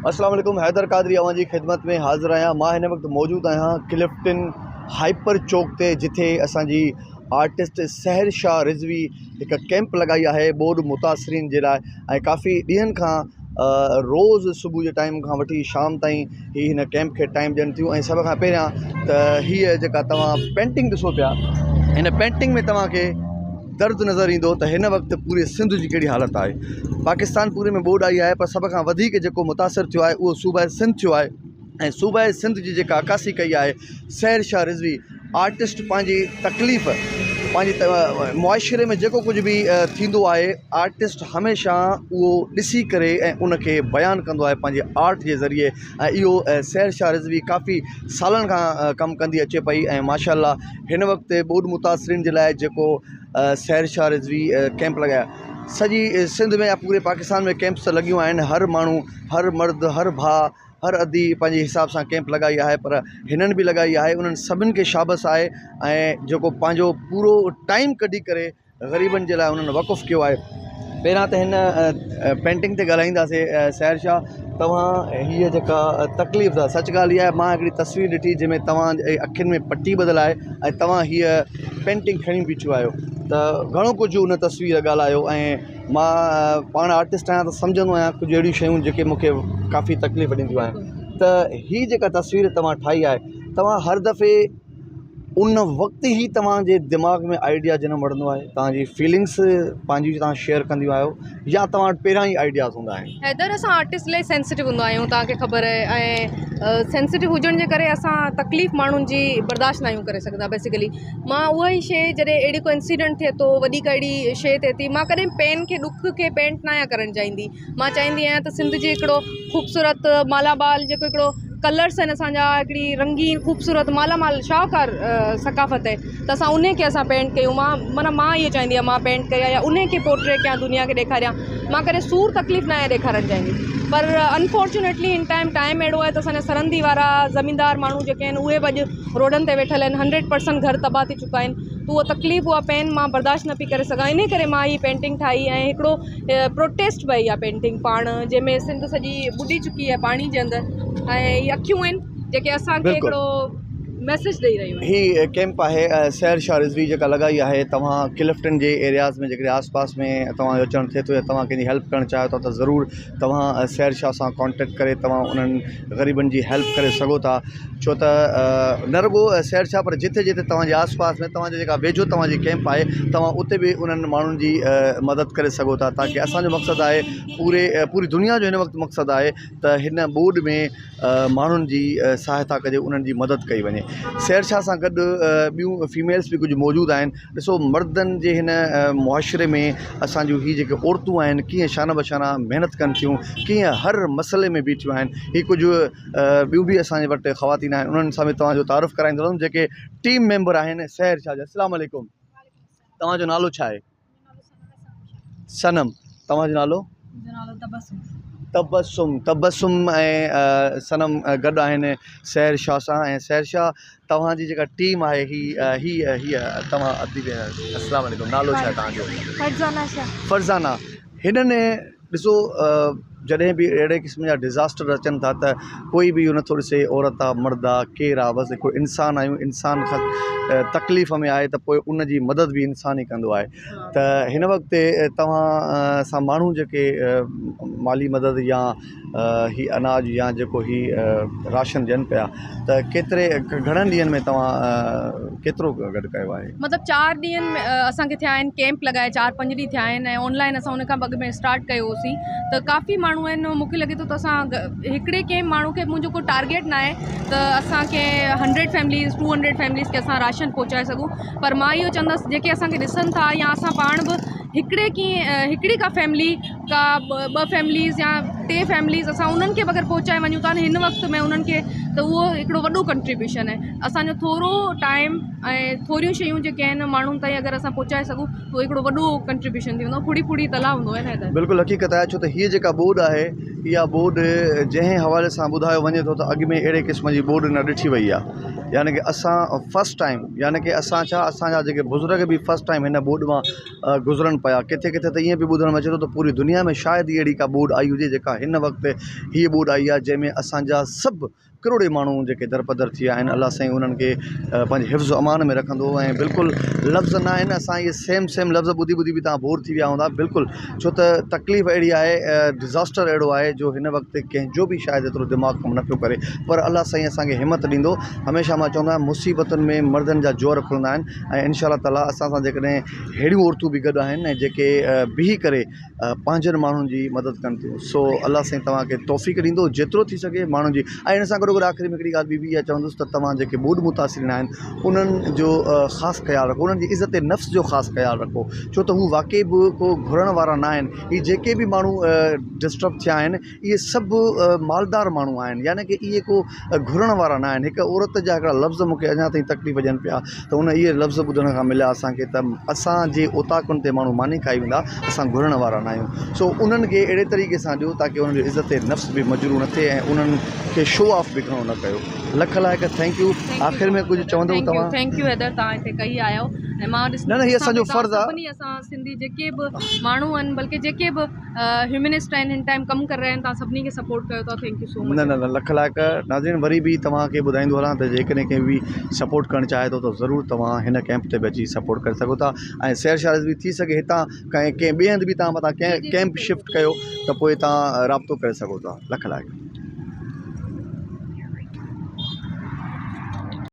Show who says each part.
Speaker 1: السلام عليڪم حيدر قادري اوهان جي خدمت ۾ حاضر آهيان مان هن وقت موجود آهيان ڪلفٽن هائپر چوڪ تي جتي اسان جي آرٽسٽ سحر شاهه رضوي هڪ ڪيمپ لڳائي آهي ٻوڏ متاثرين جي لاء ۽ ڪافي ڏينهن کان روز صبح جي ٽائيم کان وٺي شام تائين هي هن ڪيمپ کي ٽائيم ڏين ٿيون ۽ سڀ کان پهريان ته هيء جيڪا توهان پينٽنگ ڏسو پيا هن پينٽنگ ۾ توهان کي درد نظر ايندو ته هن وقت پوري سنڌ جي ڪهڙي حالت آهي. پاڪستان پوري ۾ ٻوڏ آئي آهي پر سڀ کان وڌيڪ جيڪو متاثر ٿيو آهي اهو صوبه سنڌ ٿيو آهي ۽ صوبه سنڌ جي جيڪا عڪاسي ڪئي آهي سحر شاهه رضوي آرٽسٽ پنهنجي تڪليف پنهنجي معاشري ۾ جيڪو ڪجهه به ٿيندو آهي آرٽسٽ هميشه اهو ڏسي ڪري ۽ ان کي بيان ڪندو آهي پنهنجي آرٽ جي ذريعي ۽ اهو سحر شاهه رضوي ڪافي سالن کان ڪم ڪندي اچي پئي ۽ ماشاء الله هن وقت ٻوڏ متاثرين جي لاء جيڪو سحر شاهه رضوي ڪيمپ لڳايا سڄي سنڌ ۾ يا پوري پاڪستان ۾ ڪيمپس ته لڳيون آهن هر ماڻهو هر مرد هر ڀاء هر ادي پنهنجي حساب سان ڪيمپ لڳائي آهي پر هنن به لڳائي آهي انهن سڀني کي شابس آهي ۽ جيڪو پنهنجو پورو ٽائيم ڪڍي ڪري غريبن جي لاء انهن وقف ڪيو آهي پهريان ته هن پينٽنگ تي ڳالهائينداسي سحر شاهه توهان هيء جيڪا تڪليف اٿا سچ ڳالهه اها آهي مان هڪڙي تصوير ڏٺي جنهن ۾ توهان جي اکين ۾ پٽي ٻڌل آهي ۽ توهان هيء پينٽنگ کڻي بيٺيون آهيو ته گهڻو ڪجهه ان تصوير ڳالهايو ۽ مان پاڻ آرٽسٽ آهيان ته سمجهندو آهيان ڪجهه اهڙيون شيون جيڪي مون کي ڪافي تڪليف ڏينديون آهن ته هي جيڪا تصوير توهان ٺاهي آهي توهان هر دفعي ان وقت ئي توهان جي دماغ ۾ آئيڊيا جنم وٺندو آهي توهان جي فيلنگس پنهنجي توهان شيئر ڪنديون آهيو يا توهان وٽ پهريان ئي آئيڊياز هوندا آهن.
Speaker 2: حيدر اسان آرٽسٽ الاهي سينسيٽو هوندا آهيون توهان کي خبر آهي ۽ سينسيٽو هجڻ جي ڪري اسان تڪليف ماڻهن جي برداشت نه آهيون ڪري سگهندا بيسيڪلي مان اها ئي شيء جڏهن اهڙي ڪو انسيڊنٽ ٿئي ٿو وڏي ڪا اهڙي شيء ٿئي ٿي مان ڪڏهن پين کي ڏک کي پينٽ نه آهيان ڪرڻ چاهيندي مان چاهيندي آهيان ته سنڌ جي هڪڙو خوبصورت مالا مال جيڪو هڪڙو ڪلرس آهن اسان جا هڪڙي رنگين خوبصورت مالا مال شاهوڪار ثقافت آهي ته اسان انهي کي اسان پينٽ ڪيون مان معنيٰ مان اهو چاهيندي آهيان مان پينٽ ڪيان يا انهي کي پورٽريٽ ڪيان دنيا کي ڏيکاريان مان ڪڏهن سور تڪليف نه آهيان ڏيکارڻ چاهيندي پر انفارچونيٽلي هن ٽائيم ٽائيم اهڙو آهي ته اسان جا سرندي وارا زميندار ماڻهو جيڪي آهن اهي به اڄ روڊن تي ويٺل آهن هنڊريڊ پرسنٽ گهر تباهه ٿي چڪا آهن ته اها تڪليف اها پين مان برداشت نه پئي ڪري سگهان انهي ڪري مان هي پينٽنگ ٺاهي ۽ هڪڙو پروٽيسٽ به آهي اها پينٽنگ پاڻ جنهن ۾ سنڌ سڄي ٻڏي چڪي آهي پاڻي جي اندر ۽ هي اکيون آهن جيڪي اسان کي هڪڙو ميسيج ڏئي رهيون آهن.
Speaker 1: هي ڪيمپ آهي سحر شاهه رضوي جيڪا لڳائي آهي توهان ڪلفٽن جي ايرياز ۾ جيڪڏهن آس پاس ۾ توهان جو اچڻ ٿئي ٿو يا توهان ڪنهن جي هيلپ ڪرڻ چاهيو ٿا ته ضرور توهان سحر شاهه سان ڪانٽيڪٽ ڪري توهان انهن غريبن جي هيلپ ڪري سگهو ٿا ڇو ته نه رڳو سحر شاهه پر جتي جتي توهان جي آس پاس ۾ توهان جي جيڪا ويجهو توهان جي ڪيمپ آهي توهان اتي به انهن ماڻهن جي مدد ڪري سگهو ٿا تاڪه اسان جو مقصد آهي پوري پوري دنيا جو هن وقت مقصد آهي ته هن ٻوڏ ۾ ماڻهن جي سهائتا ڪجي انهن جي مدد ڪئي وڃي سحر شاهه سان گڏ ٻيون فيميلس به ڪجهه موجود آهن ڏسو مردن جي هن معاشري ۾ اسان جون هي جيڪي عورتون آهن ڪيئن شانه بشانه محنت ڪن ٿيون ڪيئن هر مسئلي ۾ بيٺيون آهن هي ڪجهه ٻيون به اسان جي وٽ خواتين آهن انهن سان به توهان جو تعارف ڪرائيندو رهندم جيڪي ٽيم ميمبر آهن سحر شاهه جا السلام عليڪم توهان جو نالو ڇا آهي صنم توهان جو نالو تبسم تبسم ۽ صنم گڏ آهن سحر شاهه سان ۽ سحر شاهه توهان جي جيڪا ٽيم آهي هي هي هي توهان ادي السلام عليڪم نالو ڇا آهي توهان جو
Speaker 3: فرزانه شاهه
Speaker 1: فرزانه هنن ڏسو جڏهن به اهڙي قسم جا ڊزاسٽر اچن ٿا ته ڪوئي به اهو نٿو ڏسي عورت آ مرد آ ڪير آ بس هڪ انسان آهيون انسان کان تڪليف ۾ آهي ته پوء ان جي مدد به انسان ئي ڪندو آهي ته هن وقت توهان سان ماڻهو جيڪي مالي مدد يا هي اناج يا جيڪو هي راشن ڏين پيا ته ڪيتري گهڻن ڏينهن ۾ توهان ڪيترو گڏ ڪيو آهي؟
Speaker 2: مطلب چار ڏينهن اسان کي ٿيا آهن ڪيمپ لڳائي چار پنج ڏينهن ٿيا آهن ۽ آن لائن اسان ان کان به اڳ ۾ اسٽارٽ ڪيو هوسين ته ڪافي ماڻهو آهن مون کي لڳي ٿو ته اسان هڪڙي ڪنهن ماڻهو کي منهنجو ڪو ٽارگيٽ نه آهي ته اسان ڪنهن hundred families two hundred families کي اسان راشن پهچائي سگهون پر مان اهو چوندس جيڪي اسان کي ڏسن ٿا يا اسان پاڻ به هڪڙي ڪنهن هڪڙي ڪا فيملي ڪا ٻه فيمليز يا ٽي فيمليز اسان انهن کي به اگر پهچائي وڃون ٿا هن وقت ۾ انهن کي ته اهو هڪڙو وڏو ڪنٽريبيوشن آهي اسانجو ٿورو ٽائيم ۽ ٿوريون شيون جيڪي آهن ماڻهن تائين اگر اسان پهچائي سگهون ته اهو هڪڙو وڏو ڪنٽريبيوشن ٿي ويندو ڦڙي ڦڙي تلاء هوندو آهي نه حيدر.
Speaker 1: بلڪل حقيقت آهي ڇو ته هيء جيڪا ٻوڏ آهي اها ٻوڏ جنهن حوالي سان ٻڌايو وڃي ٿو ته اڳ ۾ اهڙي قسم جي ٻوڏ نه ڏٺي وئي آهي يعني ڪه اسان فرسٽ ٽائيم يعني ڪه اسان ڇا اسان جا جيڪي بزرگ به فرسٽ ٽائيم هن ٻوڏ مان گذرن پيا ڪٿي ڪٿي ته ائين به ٻڌڻ ۾ اچي ٿو ته پوري دنيا ۾ شايد ئي اهڙي ڪا ٻوڏ آئي هجي جيڪا جيڪا هن وقت هيء ٻوڏ آئي آهي جنهن ۾ اسان جا سڀ ڪروڙين ماڻهو جيڪي درپدر ٿي ويا آهن الله سائين انهن کي پنهنجي حفظ و امان ۾ رکندو ۽ بلڪل لفظ نه آهن اسان اهي سيم سيم لفظ ٻڌي ٻڌي به توهان بور ٿي ويا هوندا بلڪل ڇو ته تڪليف اهڙي آهي ڊزاسٽر اهڙو آهي جو هن وقت ڪنهن جو به شايد ايترو دماغ ڪم نه پيو ڪري پر الله سائين اسانکي همت ڏيندو هميشه مان چوندو آهيان مصيبتن ۾ مردن جا جوهر کلندا آهن ۽ انشاء الله تعالٰي اسان سان جيڪڏهن اهڙيون عورتون به گڏ آهن ۽ جيڪي بيهي ڪري پنهنجن ماڻهن جي مدد ڪن ٿيون سو الله سائين توهان کي توفيق ڏيندو جيترو ٿي سگهي ماڻهن جي ۽ ان سان گڏو گڏ آخري ۾ هڪڙي ڳالهه ٻي به اها چوندس ته توهان جيڪي ٻوڏ متاثرين آهن انهن جو خاص خيال رکو انهن جي عزت نفس جو خاص خيال رکو ڇو ته هو واقعي به ڪو گهرڻ وارا نه آهن هي جيڪي به ماڻهو ڊسٽرب ٿيا آهن اهي سڀ مالدار ماڻهو آهن يعني ڪي اهي ڪو گهرڻ وارا نه آهن هڪ عورت جا هڪڙا لفظ مون کي اڃا تائين تڪليف ڏين پيا ته ان اهي لفظ ٻڌڻ کان مليا اسان کي ته اسان جي اوطاقن تي ماڻهو ماني کائي ويندا اسان گهرڻ وارا نه آهيون سو انهن کي اهڙي طريقي سان ڏيو تاڪي انهن جو عزت نفس به مجروح نه ٿئي ۽ انهن کي شو آف به گهڻو نه ڪيو لک لائق thank you آخر ۾ ڪجهه چوندو توهان
Speaker 2: thank you Haider توهان هتي ڪهي آيو ۽ مان
Speaker 1: نه نه هي اسان جو فرض آ
Speaker 2: سڀني اسان سنڌي جيڪي به ماڻهو آهن بلڪه جيڪي به هيومنسٽ آهن هن ٽائيم ڪم ڪري رهيا آهن توهان سڀني کي سپورٽ ڪيو ٿا thank you سو مچ.
Speaker 1: نه نه نه لک لائق ناظرين وري به توهان کي ٻڌائيندو هلان ته جيڪڏهن ڪنهن به سپورٽ ڪرڻ چاهي ٿو ته ضرور توهان هن ڪيمپ تي به اچي سپورٽ ڪري سگهو ٿا ۽ سير شارز به ٿي سگهي هتان ڪنهن ٻئي هنڌ به توهان متان ڪنهن ڪيمپ شفٽ ڪيو ته پوء توهان رابطو ڪري سگهو ٿا لک لائق.